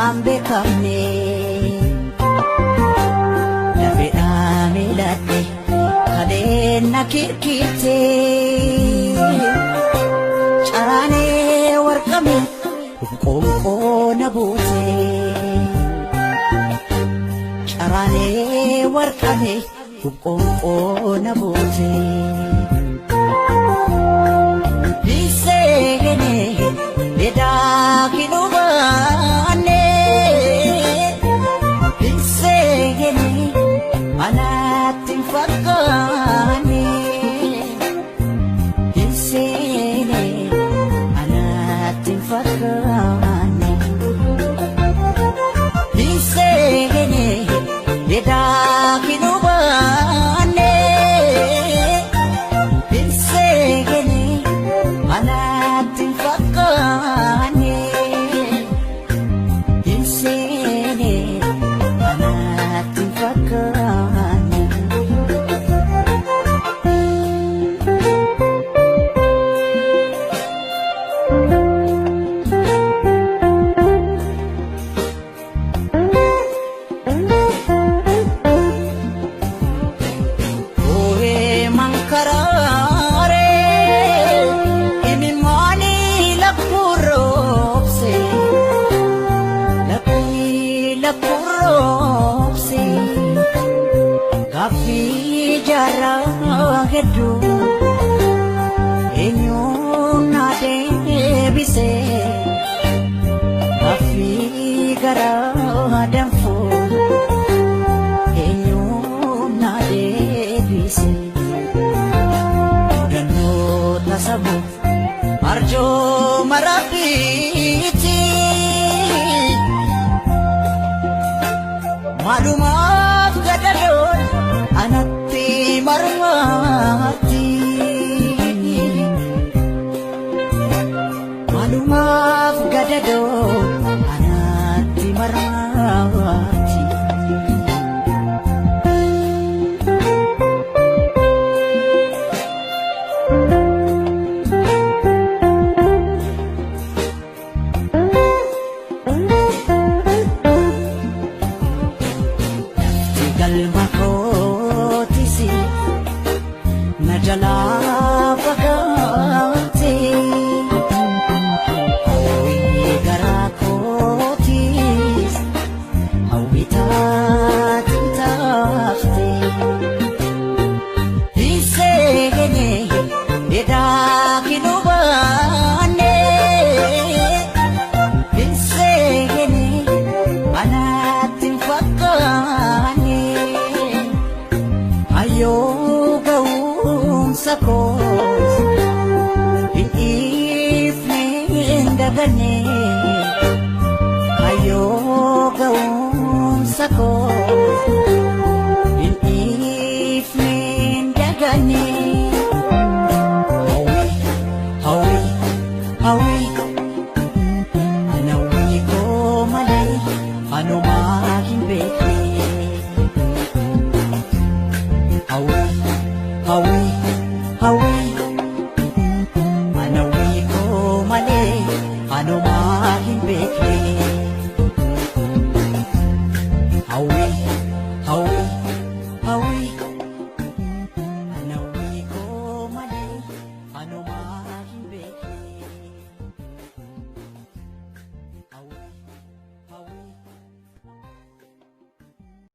Tasaan beekamne lafeedhaa miiladhe kaleen na kirkirte caraanee warqame qoonqoo na buute caraanee warqame qoonqoo na buute. Hiseene edaa kinubaane hiseene anatti hin fakkaanne hiseene anatti hin fakkaanne hiseene edaa kinubaane hiseene anatti hin fakkaanne hiseene anatti hin fakkaanne. Ooyee mankaraaree imimmaanii lakkuroobse lakkuuni lakkuroobse gaaffii jaarraa hedduu eenyuun na deebise gaaffii garaa danfuu eenyuun na deebise. Mudannoo tasamu arjooma rabbiiti. Maalumaaf gadadoon anatti marmaarti. Maalumaaf gadadoon anatti marmaarti. Lafti galma kootis na jalaa fagaate. Hawwii garaa kootis hawwii taate taafte. Hiseene edaa kinubaane hiseene anatti hin fakkaanne hayyoo ga'umsa koos hin dhiifne hin daganne hayyoo ga'umsa koos hin dhiifne hin daganne. Hawwii hawwii hawwii ana hawwii koo malee anumaa hin beekne. Hawwii hawwii hawwii